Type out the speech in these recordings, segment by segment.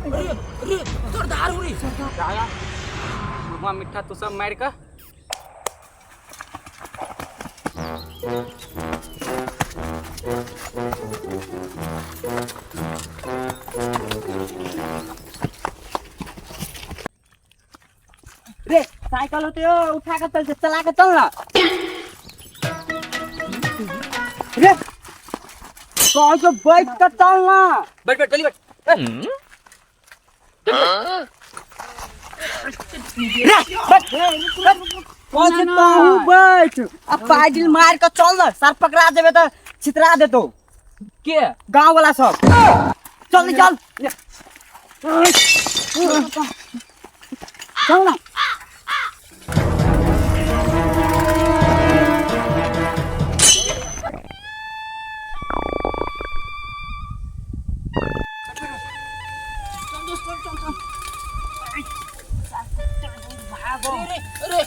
अरे अरे सरदार हो रे आया महुआ मिठ्ठा तू सब मारि कऽ रे साइकिल होते हो उठा के चल चला के चल ना रे कौन से बैठ के चल ना। बैठ बैठ जल्दी बैठ। रे बैठ कौन से कहूं बैठ अब पैडल मार के चल ना, सर पकड़ा देबे तो छितरा देतो। के गांव वाला सब। चल चल चल ना। अरे अरे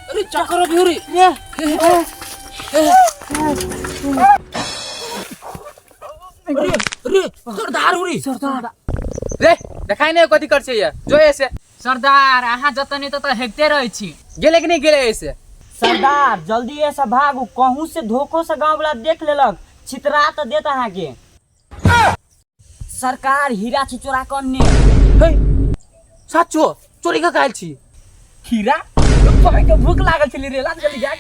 अरे चक्कर भी हो रे। अरे अरे सरदार हो रे। सरदार रे देखाइ नहि कथी कर छै ये जो ऐसे। सरदार अहाँ जतऽ नहि ततऽ हेगते रहै छी। गेले कि नहि गेले ऐसे? सरदार जल्दी ऐसा भागू, कहूँ से धोखो से गांव वाला देख लेलक छितरा तो देत अहाँ के। सरकार हीरा छी चोरा के अन्ने। हे साचो चोरी के कायल छी हीरा? पकड़ के भूख लागल छली रे, लात जल्दी जा।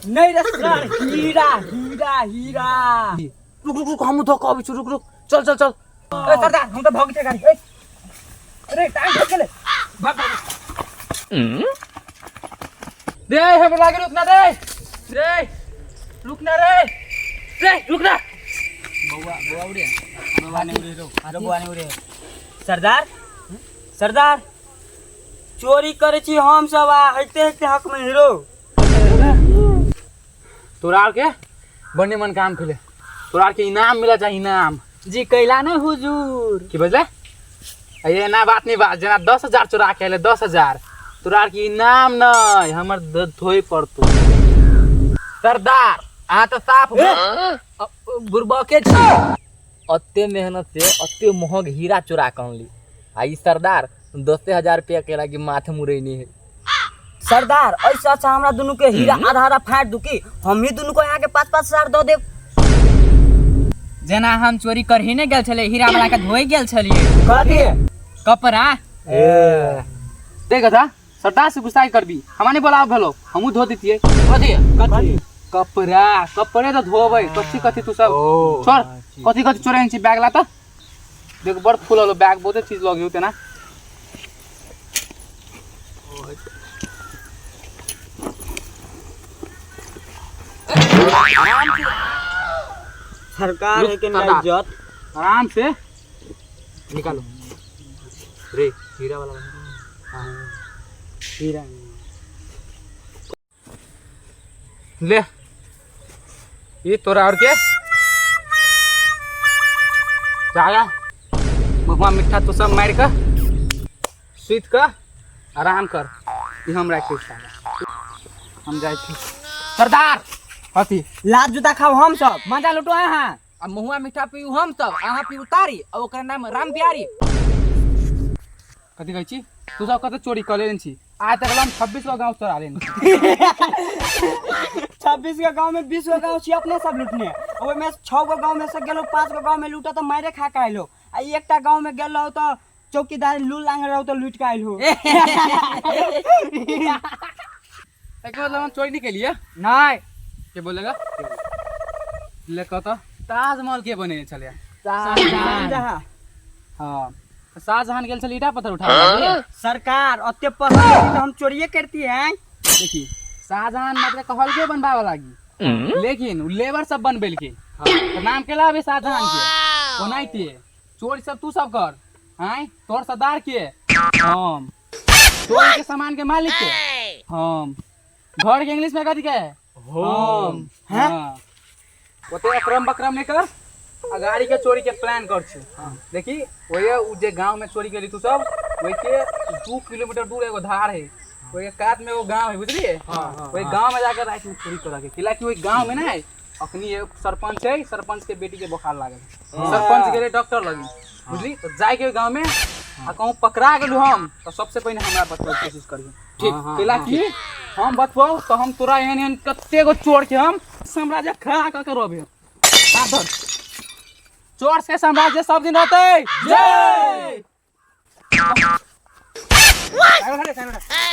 नहीं रे सर, हीरा हीरा हीरा। रुक रुक रुक, हम धोखा अबै छी, रुक रुक, चल चल चल। ए सरदार हम तो भाग छै गाड़ी। ए अरे टाइम हो गेलै, भाग भाग। दे हमरा लागे रुकना दे रे, रुकना रे रे रुकना। बउआ बउआ उड़े, बउआ नहीं उड़े रो, अरे बउआ नहीं उड़े। सरदार सरदार चोरी करे छी हम सब आ हइते हइते हक में हीरो। तोरा आर के बने मन काम खेले, तोरा आर के इनाम मिला चाहे इनाम। जी कैला ना हुजूर। की बजले? ये ना बात नहीं बात, जना 10,000 चोरा के आले 10,000 तोरा आर के इनाम नहीं हमर धोए पड़तो। सरदार अहाँ तो साफ बुरबके छी, अते मेहनत से अते महग हीरा चोरा के अनली आ ई सरदार 10,000 रुपया के लागी माथे मुरैनी है। सरदार ऐसा अच्छा हमरा दुनू के हीरा आधा आधा फाड़ दू की हम ही दुनू को यहाँ के 5-5 हजार दऽ देब। जेना हम चोरी करही ने गेल छलियै, हीरा वाला के धोइ गेल छलियै। कथी? कपड़ा। ए देख गधा, सरदार से गुस्सा करबी, हमरा नहीं बोलाव भेलो, हमहू धो देतियै। कथी? कथी? कपड़ा, कपड़े तो धोबै, कथी कथी तू सब छोड़, कथी कथी चोरेन छी बैग ला त देख बड़ फूल होलो बैग, बहुते चीज लगियो तेना। सरकार है के ना सरदार। इज्जत। आराम से निकालो रे हीरा वाला। हीरा ले ये तोरा और के जाया महुआ मिठ्ठा तू सब मार के सुत के आराम कर, ई हम राखी साला। हम जाइ छी सरदार। कथी? लात जूता खाओ हम सब, मजा लुटो अहाँ आ महुआ मिठा पीऊ हम सब, अहाँ पीऊ तारी आ ओकर नाम राम प्यारी। कथी कहै छी तू सब? कते चोरी कऽ लेने छी आज तक? हम 26 गो गाँव चोरा लेने छी। 26 गो गांव में 20 गो गांव छी अपने सब लूटने, ओहिमे 6 गो गांव में से गेलो, 5 गो गांव में लूटा तो मारे खा के आइलो, आ एकटा गांव में गेलो तो चौकीदार लूल लांग रहो तो लूट के आइलो। एकर मतलब हम चोरी नहीं केलिए? नहीं। के बोलेगा ले कह ताजमहल के बनेने छलै? शाहजहां। हाँ शाहजहां गेल छलै ईटा पत्थर उठा। सरकार अते पढ़ल तो हम चोरिए करती हैं। देखी शाहजहां मतलब कहलके बनबावे लागी, लेकिन उ लेबर सब बनबेलके तो नाम केला अबे शाहजहां के। ओनाहिते चोरी सब तू सब कर आय, तोर सरदार के हम, चोरी के सामान के मालिक के हम, घर के इंग्लिश में कथी के हम। हाँ ओते अक्रम बक्रम नहीं कर आ गाड़ी के चोरी के प्लान कर छु। देखी ओये उ जे गांव में चोरी केली तू सब, ओई के 2 किलोमीटर दूर एगो धार है, ओई के कात में एगो गांव है, बुझलिए? ओई गांव में जाकर रात में चोरी करे के, किला कि ओई गांव में ना अखनी एक सरपंच छै, सरपंच के बेटी के बोखार लागल, सरपंच गेलै डॉक्टर लगी, बुझली? तऽ जाय के गाँव में आ कहूँ पकड़ा गेलू हम तऽ सबसे पहिने हमरा बतबै के कोशिश करियो। ठीक। हाँ, कैला हाँ। कि हम बतबौ तऽ हम तोरा एहन एहन कते गो चोर के हम साम्राज्य खड़ा कऽ के रहबे। हाथ धर, चोर के साम्राज्य सब दिन रहतै। जय। साइड हटे, साइड हटे।